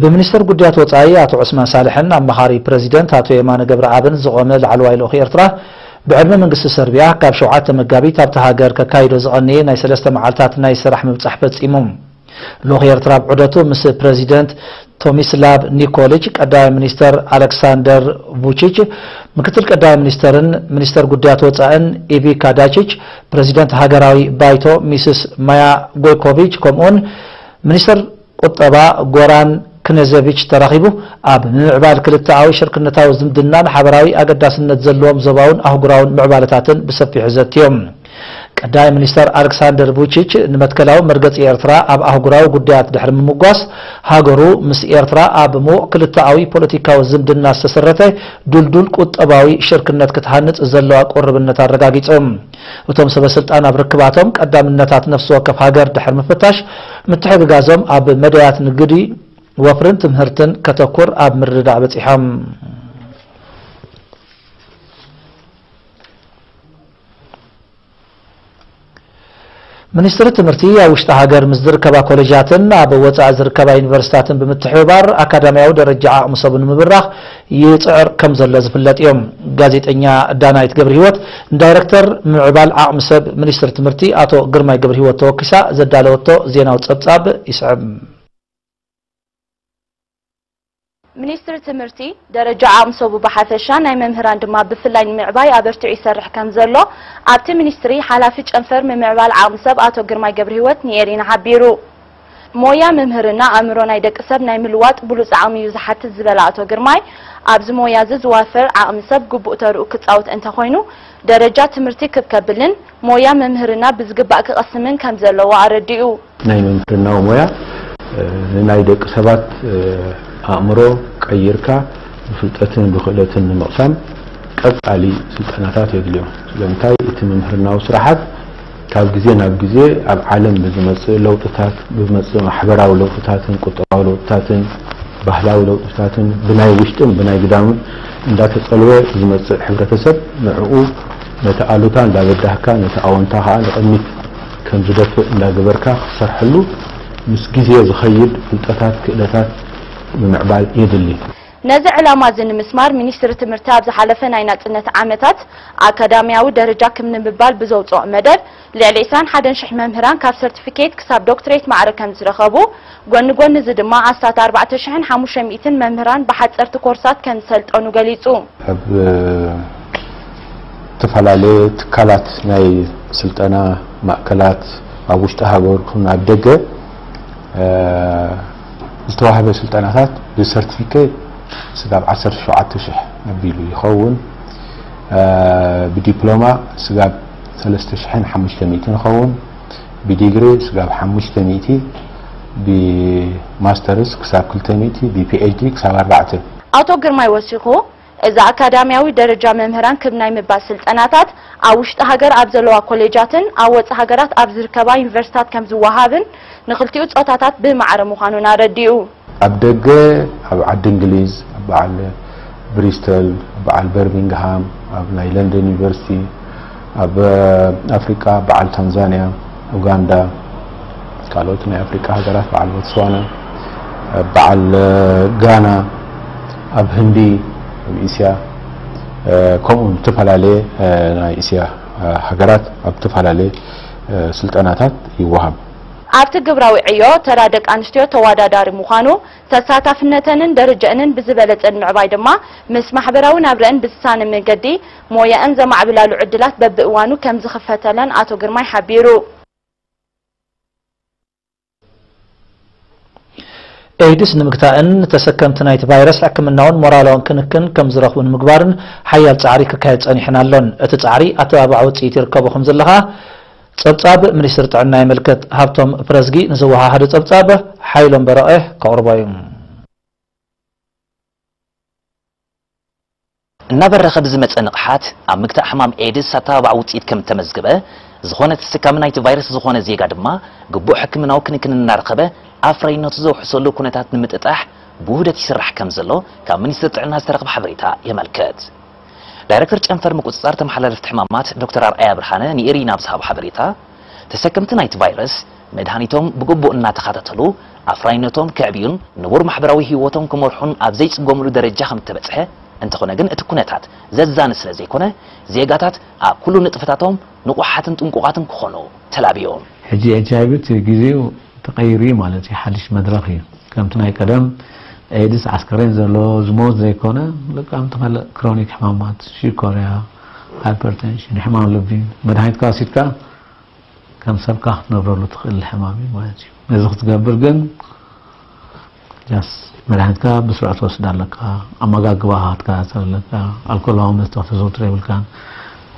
ብሚኒስትር ጉዳያት ወጻኢ ኣቶ ዑስማን ሳልሕን ኣማኻሪ ፕረዚደንት ኣቶ የማነ ገብረኣብን ዝቖመ ላዕለዋይ ልኡኽ ኤርትራ፣ ብዕድመ መንግስቲ ሰርቢያ ካብ ሸውዓተ መጋቢት ኣብታ ሃገር ከካይዶ ዝቐነየ ናይ ሰለስተ መዓልታት ናይ ስራሕ ምብጻሕ ፈጺሙ። ልኡኽ ኤርትራ ኣብ ዑደቱ ምስ ፕረዚደንት ቶሚስላቭ ኒኮሊች፣ ቀዳማይ ሚኒስተር ኣሌክሳንደር ቡቺች፣ ምክትል ቀዳማይ ሚኒስተርን ሚኒስተር ጉዳያት ወጻእን ኢቪካ ዳቺች፣ ፕረዚደንት ሃገራዊ ባይቶ ሚስስ ማያ ጎይኮቪች፣ ከምኡውን ሚኒስተር ቁጠባ ጎራን ክነዘቪች ተራኺቡ፣ ኣብ ምምዕባል ክልተኣዊ ሽርክነታዊ ዝምድናን ሓበራዊ ኣገዳስነት ዘለዎም ዞባውን ኣህጉራውን ምዕባለታትን ብሰፊሑ ዘትዮም። ቀዳማይ ሚኒስተር ኣሌክሳንደር ቡቺች ንመትከላዊ መርገጺ ኤርትራ ኣብ ኣህጉራዊ ጉዳያት ድሕሪ ምምጓስ፣ ሃገሩ ምስ ኤርትራ ኣብ ምዉቕ ክልተኣዊ ፖለቲካዊ ዝምድና ዝተሰረተ ድልዱል ቁጠባዊ ሽርክነት ክትሃንጽ ዘለዋ ቁርብነት ኣረጋጊጾም። እቶም ሰበ ስልጣን ኣብ ርክባቶም ቀዳምነታት ነፍሲ ወከፍ ሃገር ድሕሪ ምፍታሽ፣ ምትሕግጋዞም ኣብ መዳያት ንግዲ፣ ወፍርን ትምህርትን ከተኩር ኣብ ምርድዳእ በጺሖም። ሚኒስትሪ ትምህርቲ ኣብ ውሽጢ ሃገር ምስ ዝርከባ ኮሌጃትን ኣብ ወጻኢ ዝርከባ ዩኒቨርሲታትን ብምትሕብባር ኣካዳሚያዊ ደረጃ ዓቕሚ ሰቡ ንምብራኽ ይጽዕር ከም ዘሎ ዝፍለጥ እዮም። ጋዜጠኛ ዳናይት ገብረ ህይወት ንዳይረክተር ምምዕባል ዓቕሚ ሰብ ሚኒስትሪ ትምህርቲ ኣቶ ግርማይ ገብረ ህይወት ተወኪሳ ዘዳለወቶ ዜናዊ ጸብጻብ ይስዕብ። ሚኒስትሪ ትምህርቲ ደረጃ ዓቕሚ ሰቡ ብሓፈሻ ናይ መምህራን ድማ ብፍላይ ንምዕባይ ኣበርቲዑ ይሰርሕ ከም ዘሎ ኣብቲ ሚኒስትሪ ሓላፊ ጨንፈር ምምዕባል ዓቕሚ ሰብ ኣቶ ግርማይ ገብረሂወት ንኤሪና ሓቢሩ። ሞያ መምህርና ኣእምሮ ናይ ደቂ ሰብ ናይ ምልዋጥ ብሉፅ ዓቕሚ እዩ ዝሓትት ዝበለ ኣቶ ግርማይ፣ ኣብዚ ሞያ እዚ ዝዋፈር ዓቕሚ ሰብ ግቡእ ተርኡ ክፃወት እንተኾይኑ ደረጃ ትምህርቲ ክብ ከብልን ሞያ መምህርና ብዝግባእ ክቐስምን ከም ዘለዎ ኣረዲኡ። ናይ መምህርናዊ ሞያ ንናይ ደቂ ሰባት ኣእምሮ ቀይርካ ብፍልጠትን ብክእለትን ንምቕሳም ቀጻሊ ስልጠናታት የድልዮ። ስለምንታይ እቲ መምህርናዊ ስራሓት ካብ ግዜ ናብ ግዜ ኣብ ዓለም ብዝመጽእ ለውጥታት፣ ብዝመጽእ ማሕበራዊ ለውጥታትን ቁጠባዊ ለውጥታትን ባህላዊ ለውጥታትን ብናይ ውሽጥን ብናይ ግዳምን እንዳተጸልወ ዝመጽእ ሕብረተሰብ ንዕኡ ነቲ ኣሉታ እንዳበዳህካ ነቲ ኣወንታ ከዓ ንቕድሚት ከም ዝደፍእ እንዳገበርካ ክትሰርሐሉ ምስ ግዜ ዝኸይድ ፍልጠታት፣ ክእለታት ምምዕባል የድሊ። ነዚ ዕላማ እዚ ንምስማር ሚኒስትሪ ትምህርቲ ኣብ ዝሓለፈ ናይ ናጽነት ዓመታት ኣካዳሚያዊ ደረጃ ክብ ንምባል ብዘውጽኦ መደብ ልዕሊ ዕስራን ሓደን ሽሕ መምህራን ካብ ሰርቲፊኬት ክሳብ ዶክትሬት ማዕረ ከም ዝረኸቡ፣ ጎኒ ጎኒ እዚ ድማ ኣስታት ኣርባዕተ ሽሕን ሓሙሽተ ሚእትን መምህራን ብሓጸርቲ ኮርሳት ከም ዝሰልጠኑ ገሊጹ። ኣብ ዝተፈላለየ ትካላት ናይ ስልጠና ማእከላት ኣብ ውሽጢ ሃገር ይኹን ኣብ ደገ ዝተዋህበ ስልጠናታት ብሰርቲፊኬት ስጋብ ዓሰርተ ሸውዓተ ሽሕ ኣቢሉ ይኸውን። ብዲፕሎማ ስጋብ ሰለስተ ሽሕን ሓሙሽተ ሚእትን ይኸውን። ብዲግሪ ስጋብ ሓሙሽተ ሚእቲ፣ ብማስተርስ ክሳብ ክልተ ሚእቲ፣ ብፒኤችዲ ክሳብ ኣርባዕተ። ኣቶ ግርማይ ወሲኹ፣ እዚ ኣካዳሚያዊ ደረጃ መምህራን ክብ ናይ ምባል ስልጠናታት ኣብ ውሽጢ ሃገር ኣብ ዘለዋ ኮሌጃትን ኣብ ወጻኢ ሃገራት ኣብ ዝርከባ ዩኒቨርሲታት ከም ዝወሃብን ንኽልቲኡ ጾታታት ብማዕረ ምዃኑን ኣረዲኡ። ኣብ ደገ ኣብ ዓዲ እንግሊዝ ኣብ በዓል ብሪስተል፣ ኣብ በዓል በርሚንግሃም፣ ኣብ ናይ ለንደን ዩኒቨርሲቲ፣ ኣብ ኣፍሪቃ በዓል ታንዛንያ፣ ኡጋንዳ፣ ካልኦት ናይ ኣፍሪቃ ሃገራት በዓል ቦትስዋና፣ በዓል ጋና፣ ኣብ ህንዲ፣ ኣብ እስያ ከምኡ እውን ዝተፈላለየ ናይ እስያ ሃገራት ኣብ ዝተፈላለየ ስልጠናታት ይወሃብ። ኣብቲ ግብራዊ ዕዮ ተራ ደቂ ኣንስትዮ ተወዳዳሪ ምዃኑ፣ ተሳታፍነተንን ደረጀአንን ብዝበለጸ ንምዕባይ ድማ ምስ ማሕበራዊ ናብረአን ብዝሳነ መንገዲ ሞያኣን ዘማዕብላሉ ዕድላት በብእዋኑ ከም ዝኽፈተለን ኣቶ ግርማይ ሓቢሩ። ኤይድስ ንምግታእን ተሰከምቲ ናይቲ ቫይረስ ሕክምናውን ሞራላውን ክንክን ከም ዝረኽቡ ንምግባርን ሓያል ጻዕሪ ክካየድ ጸኒሕን ኣሎን። እቲ ጻዕሪ ኣተባባዕ ውጽኢት ይርከቦ ከም ዘሎ ከኣ ጸብጻብ ሚኒስትሪ ጥዕና የመልክት። ሃብቶም ፕረዝጊ ንዘወሃሃዶ ጸብጻብ ሓይሎም በረቐ ከቕርቦ እዩ። እናበረኸ ብዝመጸ ንቕሓት ኣብ ምግታእ ሕማም ኤድስ ኣተባባዕ ውጽኢት ከም እተመዝገበ፣ ዝኾነ ተሰካሚ ናይቲ ቫይረስ ዝኾነ ዜጋ ድማ ግቡእ ሕክምናዊ ክንክን እናረኸበ ኣፍራይነቱ ዘውሕሰሉ ኩነታት ንምጥጣሕ ብውህደት ይስራሕ ከም ዘሎ ካብ ሚኒስትሪ ጥዕና ዝተረኽበ ሓበሬታ የመልክት። ዳይረክተር ጨንፈር ምቁጽጻር ተመሓላለፍቲ ሕማማት ዶክተር ኣርኣያ ብርሃነ ንኤሪና ኣብ ዝሃቦ ሓበሬታ፣ ተሰከምቲ ናይቲ ቫይረስ መድሃኒቶም ብግቡእ እናተኻታተሉ ኣፍራይነቶም ከዕብዩን ንቡር ማሕበራዊ ህይወቶም ክመርሑን ኣብ ዘይጽገምሉ ደረጃ ከም እተበጽሐ፣ እንተኾነ ግን እቲ ኩነታት ዘዛኒ ስለ ዘይኮነ፣ ዜጋታት ኣብ ኩሉ ንጥፈታቶም ንቑሓትን ጥንቁቓትን ክኾኑ ተላብዮም። ሕጂ ኤች ኣይ ቪ እቲ ግዜኡ ተቐይሩ እዩ ማለት እዩ። ሓድሽ መድረኽ እዩ። ከምቲ ናይ ቀደም ኤድስ ዓስከሬን ዘሎ ዝሞት ዘይኮነ፣ በቃ ከምቲ ካልእ ክሮኒክ ሕማማት፣ ሽኮርያ፣ ሃይፐርቴንሽን፣ ሕማም ልቢ፣ መድሃኒትካ ወሲድካ ከም ሰብካ ክትነብረሉ ትኽእል ሕማም እዩ ማለት እዩ። ነዚ ክትገብር ግን ጃስ መድሃኒትካ ብስርዓት ትወስድ ኣለካ፣ ኣመጋግባኻ ክትከታተል ኣለካ፣ ኣልኮላዊ መስተ ክተዘውትር የብልካን፣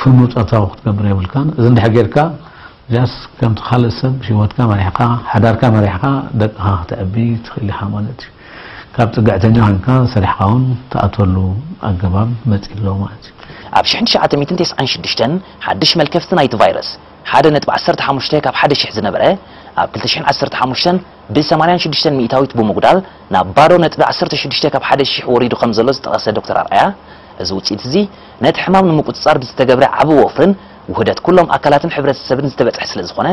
ፍኑው ጾታዊ ክትገብር የብልካን። እዚ እንድሕር ጌርካ ጃስ ከምቲ ካልእ ሰብ ህይወትካ መሪሕካ፣ ሓዳርካ መሪሕካ ደቅኻ ክተዕቢ ትኽእል ኢኻ ማለት እዩ። ካብ ጽግዕተኛ ኮይንካ ሰሪሕካ እውን ትኣትወሉ ኣገባብ መጺእ ኣሎ ማለት እዩ። ኣብ ሽሕን ትሽዓተ ሚእትን ተስዓን ሽዱሽተን ሓድሽ መልከፍቲ ናይቲ ቫይረስ ሓደ ነጥቢ ዓሰርተ ሓሙሽተ ካብ ሓደ ሽሕ ዝነበረ፣ ኣብ ክልተ ሽሕን ዓሰርተ ሓሙሽተን ብ ሰማንያን ሽዱሽተን ሚእታዊት ብምጉዳል ናብ ባዶ ነጥቢ ዓሰርተ ሽዱሽተ ካብ ሓደ ሽሕ ወሪዱ ከም ዘሎ ዝጠቐሰ ዶክተር ኣርኣያ፣ እዚ ውጽኢት እዚ ነቲ ሕማም ንምቁጽጻር ብዝተገብረ ዓቢ ወፍርን ውህደት ኩሎም ኣካላትን ሕብረተሰብን ዝተበጽሐ ስለ ዝኾነ፣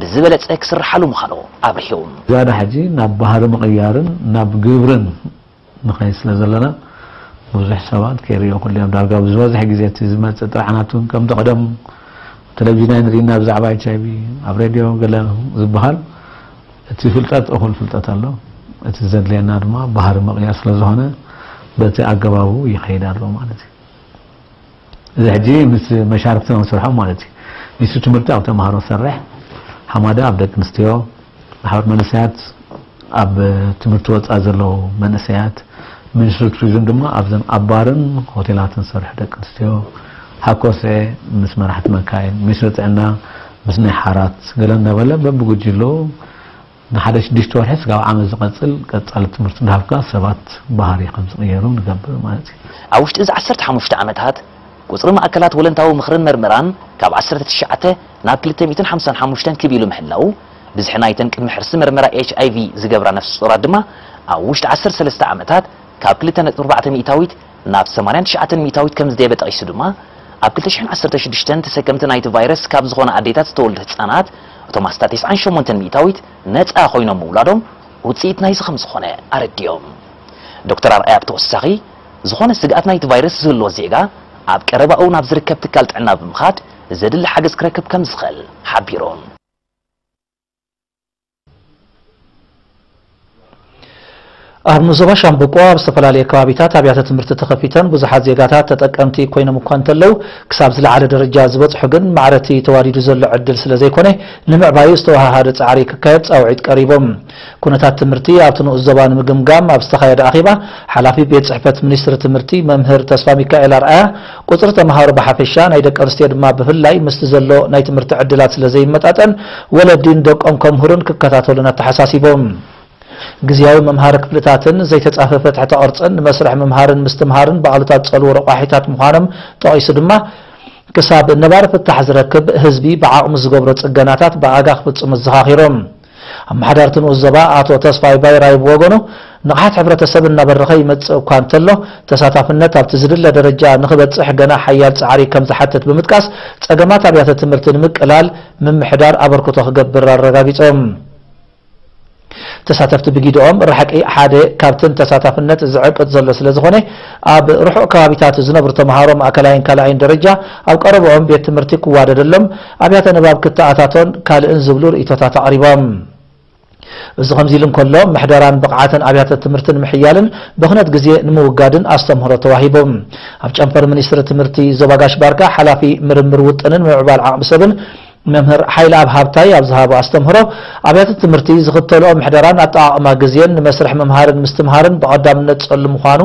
ብዝበለጸ ክስርሓሉ ምዃኑ ኣብሪሁ። ዝያዳ ሕጂ ናብ ባህሪ ምቕያርን ናብ ግብርን ንኸይድ ስለ ዘለና፣ ብዙሕ ሰባት ከይርእዮ ክልዮም። ዳርጋ ብዝበዝሕ ግዜ እቲ ዝመጽእ ጥርዓናት እውን ከምቲ ቀደም ቴሌቪዥን ኣይንርእይና ብዛዕባ ኤች ኣይ ቪ፣ ኣብ ሬድዮ ገለ ዝበሃል፣ እቲ ፍልጠት እኹል ፍልጠት ኣሎ። እቲ ዘድልየና ድማ ባህሪ ምቕያር ስለ ዝኾነ፣ በቲ ኣገባቡ ይኸይድ ኣሎ ማለት እዩ። እዚ ሕጂ ምስ መሻርክቲ ንሰርሖም ማለት እዩ። ሚኒስትሪ ትምህርቲ ኣብ ተምሃሮ ዝሰርሕ፣ ሓማዳ ኣብ ደቂ ኣንስትዮ፣ ማሕበር መንእሰያት ኣብ ትምህርቲ ወፃእ ዘለዉ መንእሰያት፣ ሚኒስትሪ ቱሪዝም ድማ ኣብዘን ኣብ ባርን ሆቴላትን ዝሰርሑ ደቂ ኣንስትዮ፣ ሃኮሰ ምስ መራሕቲ መካይን፣ ሚኒስትሪ ጥዕና ምስ ናይ ሓራት፣ ገለ እናበለ በብጉጅሉ ንሓደ ሽዱሽተ ወርሒ ስጋብ ዓመት ዝቐጽል ቀጻሊ ትምህርቲ እንዳሃብካ ሰባት ባህሪ ከም ዝቕየሩ ንገብር ማለት እዩ። ኣብ ውሽጢ እዚ ዓሰርተ ሓሙሽተ ዓመታት፣ ቁጽሪ ማእከላት ወለንታዊ ምኽርን መርመራን ካብ ዓሰርተ ትሽዓተ ናብ ክልተ ሚእትን ሓምሳን ሓሙሽተን ክብ ኢሉ ምህላው፣ ብዝሒ ናይተን ቅድሚ ሕርሲ መርመራ ኤች ኣይ ቪ ዝገብራ ነፍሲ ጾራት ድማ ኣብ ውሽጢ ዓሰርተ ሰለስተ ዓመታት ካብ ክልተ ነጥቢ ኣርባዕተ ሚእታዊት ናብ ሰማንያን ትሽዓተን ሚእታዊት ከም ዝደየበ ጠቒሱ ድማ፣ ኣብ ክልተ ሽሕን ዓሰርተ ሽዱሽተን ተሰከምቲ ናይቲ ቫይረስ ካብ ዝኾና ኣዴታት ዝተወልዱ ህጻናት፣ እቶም ኣስታት ተስዓን ሸሞንተን ሚእታዊት ነጻ ኮይኖም ምውላዶም ውጽኢት ናይዚ ከም ዝኾነ ኣረዲኦም። ዶክተር ኣርኣያ ብተወሳኺ፣ ዝኾነ ስግኣት ናይቲ ቫይረስ ዝህልዎ ዜጋ ኣብ ቀረባኡ ናብ ዝርከብ ትካል ጥዕና ብምኻድ ዘድሊ ሓገዝ ክረክብ ከም ዝኽእል ሓቢሮም። ኣብ ዞባ ሻምበቆ ኣብ ዝተፈላለየ ከባቢታት ኣብያተ ትምህርቲ ተኸፊተን ብዙሓት ዜጋታት ተጠቀምቲ ኮይኖም እኳ እንተለዉ፣ ክሳብ ዝለዓለ ደረጃ ዝበጽሑ ግን ማዕረቲ ተዋዲዱ ዘሎ ዕድል ስለ ዘይኮነ፣ ንምዕባዩ ዝተወሃሃደ ጻዕሪ ክካየድ ጻውዒት ቀሪቦም። ኩነታት ትምህርቲ ኣብቲ ንኡስ ዞባ ንምግምጋም ኣብ ዝተኻየደ ኣኼባ፣ ሓላፊ ቤት ጽሕፈት ሚኒስትሪ ትምህርቲ መምህር ተስፋ ሚካኤል ኣርኣያ፣ ቁጽሪ ተምሃሮ ብሓፈሻ ናይ ደቂ ኣንስትዮ ድማ ብፍላይ ምስቲ ዘሎ ናይ ትምህርቲ ዕድላት ስለ ዘይመጣጠን፣ ወለዲ ንደቆም ከምህሩን ክከታተሉን ኣተሓሳሲቦም። ግዝያዊ መምሃሪ ክፍልታትን ዘይተጻፈፈ ትሕተ ቅርጽን ንመስርሕ ምምሃርን ምስትምሃርን ባዕልታት ጸልዎ ረቋሒታት ምዃኖም ጠቒሱ ድማ፣ ክሳብ ነባሪ ፍታሕ ዝረክብ ህዝቢ ብዓቕሙ ዝገብሮ ጽገናታት ብኣጋ ክፍጽሙ ኣዘኻኺሮም። ኣመሓዳሪ እቲ ንኡስ ዞባ ኣቶ ተስፋይ ባይራይ ብወገኑ፣ ንቕሓት ሕብረተሰብ እናበረኸ ይመጽእ እኳ እንተሎ፣ ተሳታፍነት ኣብቲ ዝድለ ደረጃ ንኽበጽሕ ገና ሓያል ጻዕሪ ከም ዝሓትት ብምጥቃስ፣ ጸገማት ኣብያተ ትምህርቲ ንምቅላል ምምሕዳር ኣበርክቶ ክገብር ኣረጋጊጾም። ተሳተፍቲ ብጊድኦም፣ ራሕቂ ሓደ ካብትን ተሳታፍነት ዝዕቅጥ ዘሎ ስለ ዝኾነ፣ ኣብ ርሑቕ ከባቢታት ዝነብሩ ተምሃሮ ማእከላይን ካልኣይን ደረጃ ኣብ ቀረብኦም ቤት ትምህርቲ ክዋደደሎም፣ ኣብያተ ንባብ ክተኣታቶን ካልእን ዝብሉ ርእይቶታት ኣቕሪቦም። እዚ ከምዚ ኢሉ እንከሎ፣ ምሕደራን ብቕዓትን ኣብያተ ትምህርቲ ንምሕያልን ብኽነት ግዜ ንምውጋድን ኣስተምህሮ ተዋሂቡ። ኣብ ጨንፈር ሚኒስትሪ ትምህርቲ ዞባ ጋሽ ባርካ፣ ሓላፊ ምርምር ውጥንን ምምዕባል ዓቕሚ ሰብን መምህር ሓይለኣብ ሃብታይ ኣብ ዝሃቦ ኣስተምህሮ፣ ኣብያተ ትምህርቲ ዝኽተልኦ ምሕደራን ኣጠቓቕማ ግዜን ንመስርሕ ምምሃርን ምስትምሃርን ብቐዳምነት ጸሉ ምዃኑ፣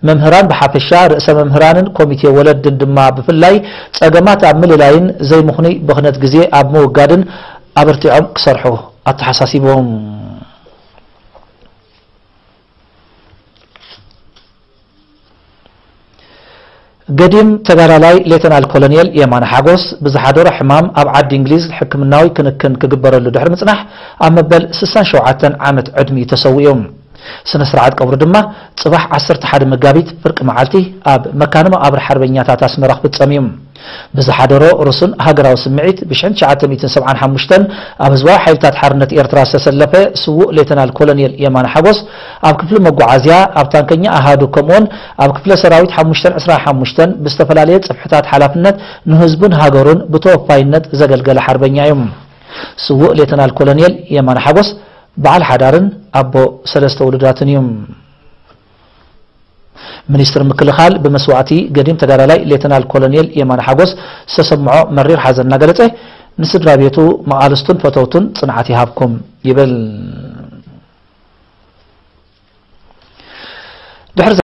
መምህራን ብሓፈሻ፣ ርእሰ መምህራንን ኮሚቴ ወለድን ድማ ብፍላይ፣ ጸገማት ኣብ ምልላይን ዘይምኽኑይ ብኽነት ግዜ ኣብ ምውጋድን ኣበርቲዖም ክሰርሑ ኣተሓሳሲቦም። ገዲም ተጋዳላይ ሌተናል ኮሎኔል የማነ ሓጎስ ብዝሓደሮ ሕማም ኣብ ዓዲ እንግሊዝ ሕክምናዊ ክንክን ክግበረሉ ድሕሪ ምጽናሕ፣ ኣብ መበል ስሳን ሸውዓተን ዓመት ዕድሚኡ ተሰዊኡ። ስነ ስርዓት ቀብሩ ድማ ጽባሕ ዓሰርተ ሓደ መጋቢት ፍርቂ መዓልቲ ኣብ መካነ መቓብር ሓርበኛታት ኣስመራ ክፍጸም እዩ። ብዝሓደሮ ርሱን ሃገራዊ ስምዒት፣ ብ ትሽዓተ ሚእትን ሰብዓን ሓሙሽተን ኣብ ህዝባዊ ሓይልታት ሓርነት ኤርትራ ዝተሰለፈ ስዉእ ሌተናል ኮሎኔል የማነ ሓጎስ፣ ኣብ ክፍሊ መጓዓዝያ፣ ኣብ ታንከኛ ኣሃዱ፣ ከምኡውን ኣብ ክፍለ ሰራዊት ሓሙሽተን ዕስራን ሓሙሽተን ብዝተፈላለየ ጽፍሕታት ሓላፍነት ንህዝቡን ሃገሩን ብተወፋይነት ዘገልገለ ሓርበኛ እዩ። ስዉእ ሌተናል ኮሎኔል የማነ ሓጎስ በዓል ሓዳርን ኣቦ ሰለስተ ውሉዳትን እዩ። ሚኒስትር ምክልኻል ብመስዋእቲ ገዲም ተጋዳላይ ሌተናል ኮሎኔል የማነ ሓጎስ ዝተሰምዖ መሪር ሓዘን እናገለጸ፣ ንስድራ ቤቱ፣ መቓልስቱን ፈተውቱን ጽንዓት ይሃብኩም ይብል። ድሕሪ